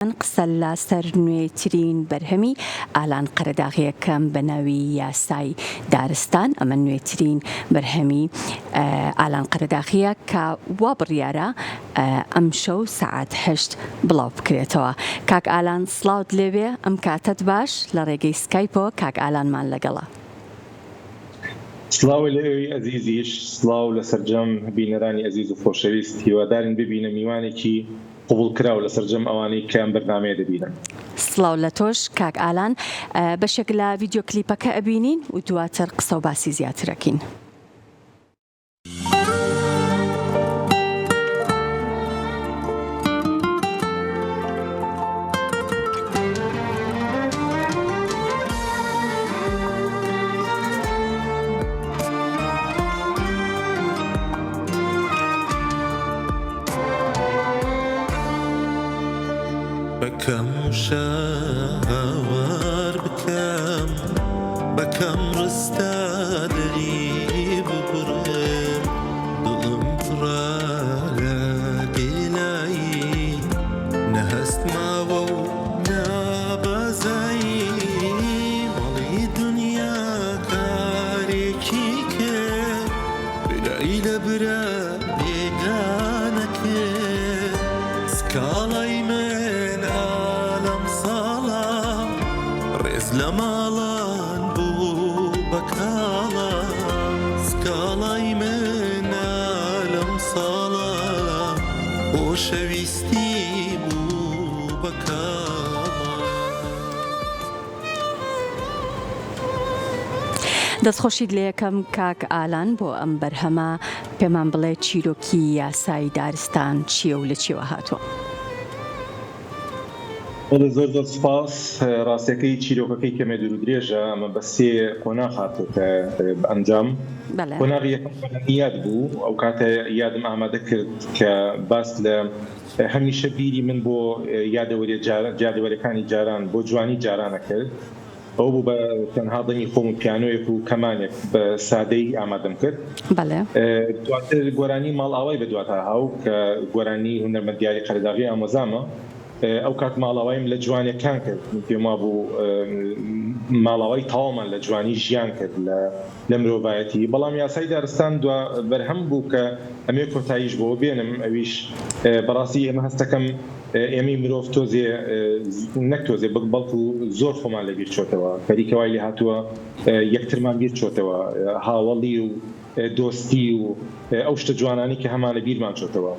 قسە لەسەر نوێترین بەرهەمی ئالان قەرەداغیەکەم بە ناوی یاسای دارستان، ئەمە نوێترین بەرهەمی ئالان قەرەداغیە کە وا بڕیارە ئەمشەو سەعات هەشت بڵاو بکرێتەوە. کاک ئالان سڵاوت لێبێ ئەم کاتەت باش لە ڕێگەی سکایپەوە کاک ئالانمان لەگەڵە. سڵاو لە ئێوەی ئەزیزیش، سڵاو لە سەرجەم بینەرانی ئەزیز و خۆشەویست، هیوادارین ببینە میوانێکی قبوڵکراو لە سەرجەم ئەوانەی کە ئەم بەرنامەیە دەبینن. سڵاو لە تۆش کاک ئالان. بەشێک لە ڤیدیۆ کلیپەکە ئەبینین و دواتر قسە و باسی زیاتر ئەکەین. بەکەم وشە هاوار بکەم بەکەم ڕستە دەری ببڕم دڵم پڕە لە گێلایی نە هەست ماوە و نە بەزەیی ماڵی دنیا کارێکی کرد برای لە برا بێگانە کرد سکاڵای من ئالەم ساڵە ڕێز لە ماڵان بوو بە کاڵا سکاڵای من ئالەم ساڵە خۆشەویستی بوو بە کاڵا. دەستخۆشیت لێکەم کاک ئالان بۆ ئەم بەرهەمە، پێمان بڵێ چیرۆکی یاسای دارستان چییە و لە چیەوە هاتووە؟ بەڵێ زۆر زۆر سوپاس، ڕاستیەکەی چیرۆکەکەی کەمێ دوور و درێژە، ئەمە بە سێ قۆناغ هاتۆتە ئەنجام، قۆناغی یەکەم قۆناغی یاد بوو، ئەو کاتە یادم ئامادە کرد کە باس لە هەمیشە بیری من بۆ یادەوەریە یادەوەریەکانی جاران بۆ جوانی جاران ئەکرد ئەوە بوو بە تەنها دەنگی خۆم و پیانۆیەک و کەمانێک بە سادەیی ئامادەم کرد بەڵێ. دواتر گۆرانی ماڵئاوای بە دواتا هاو کە گۆرانی هونەرمەند دیاری قەرەداغی ئامۆزامە ئەو کات ماڵاوایم لە جوانیەکان کرد من پێم وابوو ماڵاوای تەواومان لە جوانی ژیان کرد لە لە مرۆڤایەتی بەڵام یاسای دارستان دوا بەرهەم بوو کە ئەمەوێ کۆتاییش بۆ بێنم ئەویش بەڕاستی ئێمە هەستەکەم ئێمەی مرۆڤ تۆزێ نەک تۆزێ بەڵکو زۆر خۆمان لەبیر چۆتەوە خەریکە وای لێ هاتووە یەکترمان بیر چۆتەوە هاوەڵی و دۆستی و ئەو شتە جوانانەی کە هەمانە بیرمان چۆتەوە.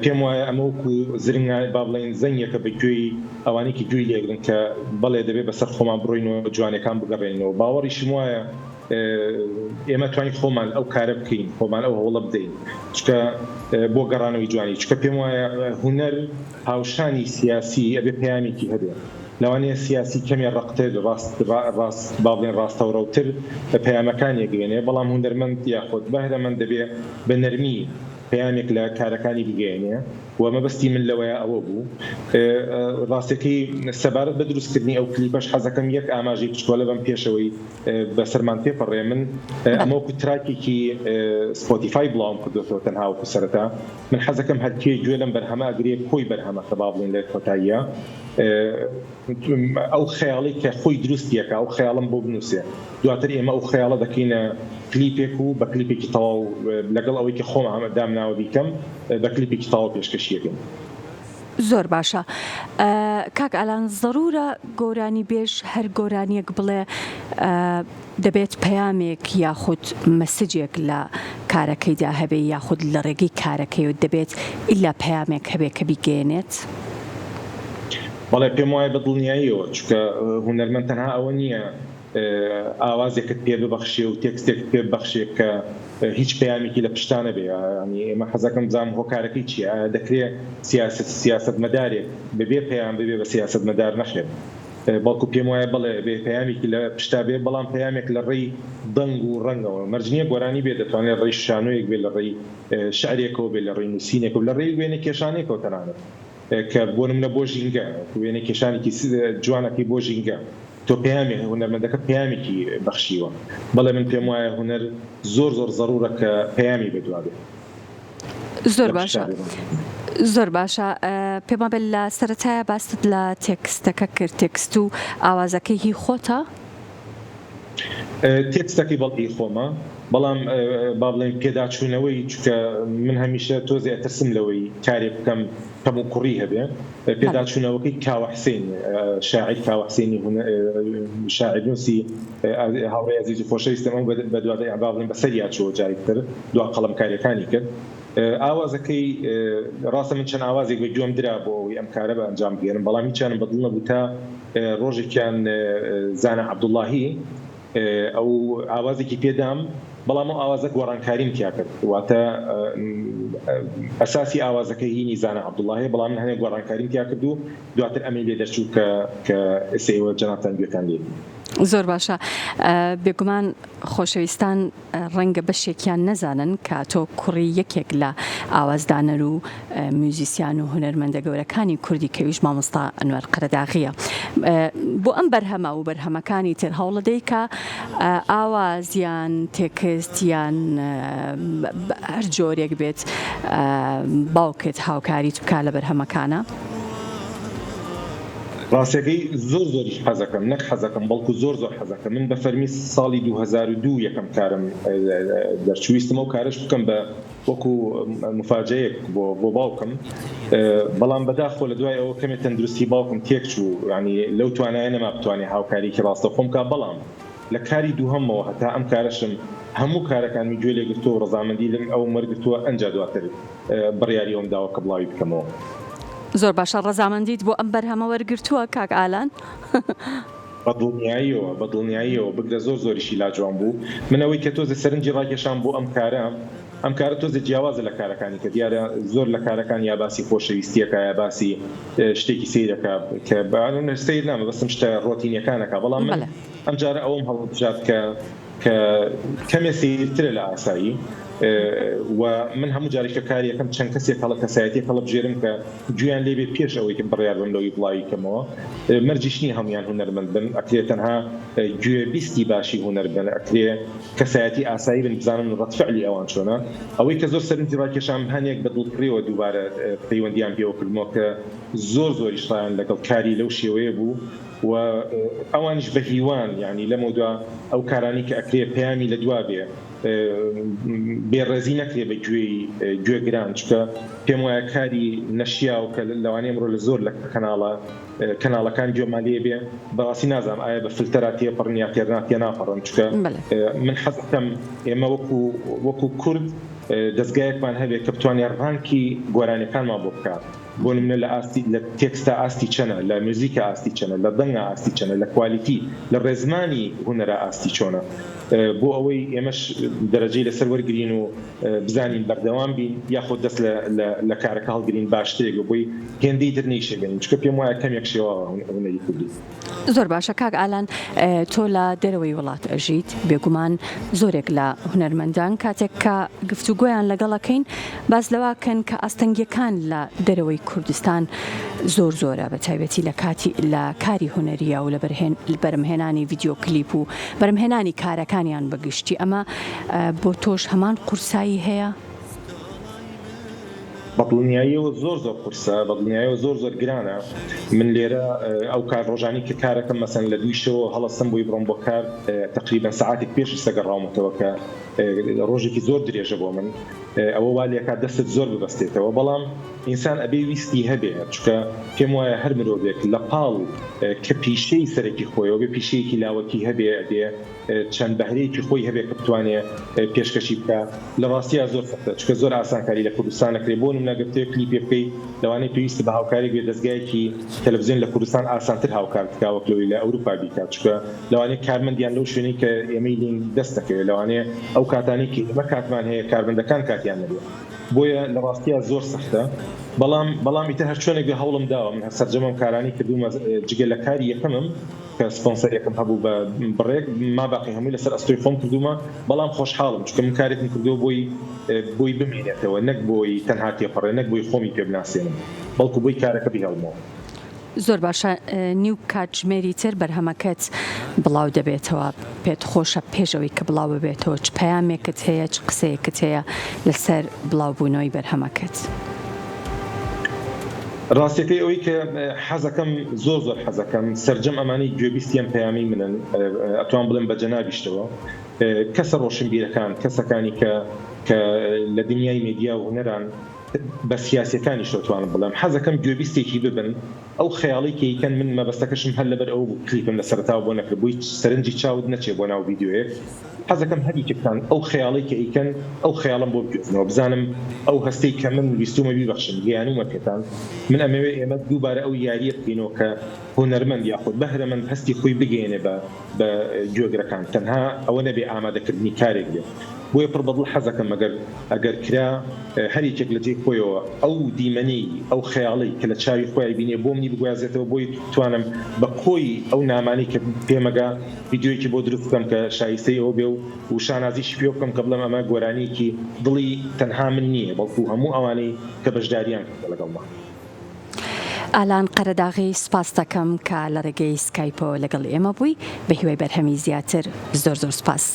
پێم وایە ئەمە وەکو زرنگا با بڵێین زەنگێکە بە گوێی ئەوانەی کە گوێی لێگرن کە بەڵێ دەبێ بەسەر خۆمان بڕۆین و جوانیەکان بگەڕێنینەوە. باوەڕیشم وایە ئێمە توانین خۆمان ئەو کارە بکەین، خۆمان ئەو هەوڵە بدەین چونکە بۆ گەڕانەوەی جوانی، چونکە پێم وایە هونەر هاوشانی سیاسی ئەبێ پەیامێکی هەبێ. لەوانەیە سیاسی کەمێ ڕەقتر، ڕاست ڕاست با بڵێین ڕاستەوڕەوتر پەیامەکانی ئەگەیەنێ، بەڵام هونەرمەند یاخود بەهرەمەند دەبێ بە نەرمی پەیامێک لە کارەکانی بگەیەنێ و مەبەستی من لەوەیا ئەوە بوو. ڕاستەکەی سەبارەت بە دروستکردنی ئەو کلیپەش حەزەکەم یەک ئاماژەی بچکۆلە بەم پێشەوەی بەسەرمان تێپەڕێ من ئەمە وەکو تراکێکی سپۆتیفای بڵاوم کردۆتەوە تەنها وەکو سەرەتا من حەزەکەم هەرکێ گوێ لەم بەرهەمە ئەگرێ کۆی بەرهەمەکە با بڵێین لە کۆتاییا ئەو خەیاڵەی کە خۆی دروستی ئەکا ئەو خەیاڵەم بۆ بنووسێ دواتر ئێمە ئەو خەیاڵە دەکەینە کلیپێک و بە کلیپێکی تەواو لەگەڵ ئەوەی کە خۆم دامناوە بیکەم بە کلیپێکی تەواو پێشکەشی ئەکەین. زۆر باشە کاک ئالان زەرورە گۆرانی بێژ هەر گۆرانیەک بڵێ دەبێت پەیامێک یاخود مەسجێک لە کارەکەیدا هەبێ یاخود لە ڕێگەی کارەکەیەوە دەبێت ئیلا پەیامێک هەبێ کە بیگەیەنێت؟ بەڵێ پێم وایە بە دڵنیاییەوە، چونکە هونەرمەند تەنها ئەوە نییە ئاوازێکت پێ ببەخشێ و تێکستێکت پێ ببەخشێ کە هیچ پەیامێکی لە پشتا نەبێ، یانی ئێمە حەزەکەم بزانم هۆکارەکەی چییە؟ ئایا دەکرێ سیاسەت سیاسەتمەدارێک بەبێ پەیام ببێ بە سیاسەتمەدار؟ نەخێر. بەڵکو پێم وایە بەڵێ ئەبێ پەیامێکی لە پشتا بێ، بەڵام پەیامێک لە ڕێی دەنگ و ڕەنگەوە، مەرج نییە گۆرانی بێ، دەتوانێ لە ڕێی شانۆیەک بێ، لە ڕێی شعرێکەوە بێ، لە ڕێی نووسینێکەوە، لە ڕێی وێنەکێشانێکەوە تەنانەت کە بۆ نمونە بۆ ژینگە، وێنەکێشانێکی جوان ئەکەی بۆ ژینگە، تۆ پەیامێک، هونەرمەندەکە پەیامێکی بەخشیوە. بەڵێ من پێم وایە هونەر زۆر زۆر زەڕوورە کە پەیامی بەدوا بێ. زۆر باشە. زۆر باشە پێم وابێت لە سەرەتایە باست لە تێکستەکە کرد تێکست و ئاوازەکەی هی خۆتە؟ تێکستەکەی بەڵێ هی خۆمە بەڵام با بڵێین پێداچوونەوەی چونکە من هەمیشە تۆزێ ئەترسم لەوەی کارێک بکەم کەم و کوڕی هەبێ پێداچوونەوەکەی کاوە حسین شاعیر کاوە حسینی شاعیرنووسی هاوڕێی ئەزیز و خۆشەویستم ئەو بەدوادە با بڵێین بەسەریا چووە جارێکی تر دوا قەڵەمکاریەکانی کرد ئاوازەکەی ڕاستە من چەند ئاوازێک بە گوێم درا بۆ ئەوەی ئەم کارە بە ئەنجام بگەیەنم بەڵام هیچیانم بە دڵ نەبوو تا ڕۆژێکیان زانا عەبدوڵاهی ئەو ئاوازێکی پێدام بەڵام ئەو ئاوازە گۆڕانکاریم تیا کرد واتە ئەساسی ئاوازەکە هینی زانا عەبدوڵاهی بەڵام من هەنێک گۆڕانکاریم تیا کرد و دواتر ئەمەی لێ دەرچوو کە کە ئێستا ئێوە جەنابتان گوێتان لێ زۆر باشە بێگومان خۆشەویستان ڕەنگە بەشێکیان نەزانن کە تۆ کوڕی یەکێک لە ئاوازدانەر و میوزیسیان و هونەرمەندە گەورەکانی کوردی کەویش مامۆستا ئەنوەر قەرەداغییە. بۆ ئەم بەرهەمە و بەرهەمەکانی تر هەوڵەدەی کە ئاواز یان تێکست یان هەر جۆرێک بێت باوکت هاوکاریت بکا لە بەرهەمەکانا؟ ڕاستەکەی زۆر زۆریش حەزەکەم نەک حەزەکەم بەڵکو زۆر زۆر حەزەکەم من بە فەرمی ساڵی 2002 یەکەم کارم دەرچوو ویستم ئەو کارەش بکەم بە وەکو مفاجەیەک بۆ بۆ باوکم بەڵام بەداخەوە لە دوای ئەوە کەمێ تەندروستی باوکم تێک چوو ینی لەو توانایە نەما بتوانێ هاوکاریکی ڕاستەوخۆم کا بەڵام لە کاری دووهەمەوە هەتا ئەم کارەشم هەموو کارەکانمی گوێ لێگرتووە و ڕەزامەندی لەم ئەوم وەرگرتووە ئەنجا دواتر بڕیاری ئەوم داوە کە بڵاوی بکەمەوە. زۆر باشە ڕەزامەندیت بۆ ئەم بەرهەمە وەرگرتووە کاک ئالان؟ بە دڵنیاییەوە، بە دڵنیاییەوە، بگرە زۆر زۆریشی لا جوان بوو. من ئەوەی کە تۆزێ سەرنجی ڕاکێشام بۆ ئەم کارە، ئەم کارە تۆزێ جیاوازە لە کارەکانی کە دیارە زۆر لە کارەکان یا باسی خۆشەویستیەکە یا باسی شتێکی سەیرەکە کە سەیر نا مەبەستم شتە ڕۆتینیەکانەکە بەڵام من ئەم جارە ئەوەم هەڵبژارد کە کە کەمێ سەیرترە لە ئاسایی و من هەموو جارێک کە کار یەکەم چەند کەسێک هەڵە کەسایەتیەک هەڵبژێرم کە گوێیان لێ بێ پێش ئەوەی کە بڕیار بم لەوەی بڵاوی کەمەوە مەرجیش نییە هەمویان هونەرمەند بن ئەکرێ تەنها گوێبیستی باشی هونەر بن ئەکرێ کەسایەتی ئاسایی بن بزانن ڕەد فعلی ئەوان چۆنە ئەوەی کە زۆر سەرنجی ڕاکێشام هەنێک بە دڵپڕیەوە دووبارە پەیوەندیان پێوە کردمەوە کە زۆر زۆریش ڕایان لەگەڵ کاری لەو شێوەیە بوو و ئەوانیش بە هیوان یانی لەمەودوا ئەو کارانەی کە ئەکرێ پەیامی لە دوا بێ بێ ڕێزی نەکرێ بە گوێی گوێگران چونکە پێم وایە کاری نەشیاو کە لەوانەیە ئەمڕۆ لە زۆر لە کەناڵە کەناڵەکان گوێمان لێ بێ بەڕاستی نازانم ئایا بە فلتەرا تێپەڕن یا تێرنا تێناپەڕن چونکە من حەز دەکەم ئێمە وەکو وەکو کورد دەزگایەکمان هەبێ کە بتوانێ ڕانکی گۆرانیەکانمان بۆ بکا بۆ نمونە لە ئاستی لە تێکستا ئاستی چەنە لە میوزیکا ئاستی چەنە لە دەنگا ئاستی چەنە لە quality لە ڕێزمانی هونەرا ئاستی چۆنە بۆ ئەوەی ئێمەش دەرەجەی لەسەر وەرگرین و بزانین بەردەوام بین یاخود دەست لە کارەکە هەڵگرین باشترێک بۆی هێندەی تر نەیشێوێنین چونکە پێم وایە کەمێک شێواوە هونەری کوردی. زۆر باشە کاک ئالان تۆ لە دەرەوەی وڵات ئەژیت بێگومان زۆرێک لە هونەرمەندان کاتێک کە گفتوگۆیان لەگەڵ ئەکەین باس لەوە کەن کە ئاستەنگیەکان لە دەرەوەی کوردستان زۆر زۆرە بە تایبەتی لە کاتی لە کاری هونەریە و لە بەرهەمهێنانی ڤیدیۆ کلیپ و بەرهەمهێنانی کارەکانیان بە گشتی ئەمە بۆ تۆش هەمان قورسایی هەیە؟ بەدڵنیاییەوە زۆر زۆر قورسە، بەدڵنیایەوە زۆر زۆر گرانە، من لێرە ئەو کار ڕۆژانی کە کارەکەم مەسەن لە دووی شەوەوە هەڵەستم بۆی بڕۆم بۆ کار تەقریبەن سەعاتێک پێش ئیستا گەڕاومەتەوە کە ڕۆژێکی زۆر درێژە بۆ من ئەوە وا لێکات دەستت زۆر ببەستێتەوە بەڵام ئینسان ئەبێ ویستی هەبێ چونکە پێم وایە هەر مرۆڤێک لە پاڵ کە پیشەی سەرەکی خۆیەوە بێ پیشەیەکی لاوەکی هەبێ ئەبێ چەند بەهرەیەکی خۆی هەبێ کە بتوانێ پێشکەشی بکا لە ڕاستیا زۆر سەختە چونکە زۆر ئاسانکاری لە کوردستان ئەکرێ بۆ نمونە گەر بتەوێ کلیپێ بکەی لەوانەیە پێویستت بە هاوکارێک بێ دەزگایەکی تەلەفزیۆن لە کوردستان ئاسانتر هاوکارت بکا وەک لەوەی لە ئەوروپا بیکات چونکە لەوانەیە کارمەندیان لەو شوێنەی کە ئێمەی لێین دەست نەکەوێ لەوانەیە ئەو کاتانەی کە ئێمە کاتمان هەیە کارمەندەکان کاتیان نەبێ بۆیە لە ڕاستیا زۆر سەختە بەڵام بەڵام ئیتر هەرچۆنێک بێ هەوڵم داوە من هەر سەرجەم ئەم کارانەی کردوومە جگە لە کاری یەکەمم کە سپۆنسەرێکم هەبوو بە بڕێک ما باقی هەمووی لەسەر ئەستۆی خۆم کردوومە بەڵام خۆشحاڵم چونکە من کارێکم کردووە بۆی بۆی بمێنێتەوە نەک بۆی تەنها تێپەڕێ نەک بۆی خۆمی پێ بناسێنم بەڵکو بۆی کارەکە بهێڵمەوە. زۆر باشە نیو کاتژمێری تر بەرهەمەکەت بڵاو دەبێتەوە پێت خۆشە پێش ئەوەی کە بڵاو ببێتەوە چ پەیامێکت هەیە چ قسەیەکت هەیە لەسەر بڵاوبوونەوەی بەرهەمەکەت؟ ڕاستیەکەی ئەوەی کە حەزەکەم زۆر زۆر حەزەکەم سەرجەم ئەمانەی گوێبیستی ئەم پەیامەی منن ئەتوان بڵێم بە جەنابیشتەوە کەسە ڕۆشنبیرەکان کەسەکانی کە کە لە دنیای مێدیا و هونەران بە سیاسیەکانیشەوە توانم بڵێم حەزەکەم گوێبیستێکی ببن ئەو خەیاڵەی کە ئەیکەن من مەبەستەکەشم هەر لەبەر ئەوە بوو کلیپم لە سەرەتاوە بۆ نەکرد بۆی سەرنجی چاوت نەچێ بۆ ناو ڤیدیۆیەک حەزەکەم هەر یەکێکتان ئەو خەیاڵەی کە ئەیکەن ئەو خەیاڵەم بۆ بگوێزنەوە بزانم ئەو هەستەی کە من ویستومە بیبەخشم گەیانومە پێتان من ئەمەوێ ئێمە دووبارە ئەو یاریە بکەینەوە کە هونەرمەند یاخود بەهرەمەند هەستی خۆی بگەیەنێ بە بە گوێگرەکان تەنها ئەوە نەبێ ئامادەکردنی کارێک بێ بۆیە پڕ بەدڵ حەزەکەم ئەگەر ئەگەر کرا هەر یەکێک لە جێی خۆیەوە ئەو دیمەنەی ئەو خەیاڵەی کە لە چاوی خۆیای بینیە بۆ منی بگوازێتەوە بۆی بتوانم بە کۆی ئەو نامانەی کە پێمەگا ڤیدیۆیەکی بۆ دروست بکەم کە شایستەی ئەوە بێ و و شانازیشی پێوە بکەم کە بڵێم ئەمە گۆرانیەکی دڵی تەنها من نییە بەڵکو هەموو ئەوانەی کە بەشداریان کردوە لەگەڵما. ئالان قەرەداغی سوپاست دەکەم کە لە ڕێگەی سکایپەوە لەگەڵ ئێمە بووی، بە هیوای بەرهەمی زیاتر زۆر زۆر سوپاس.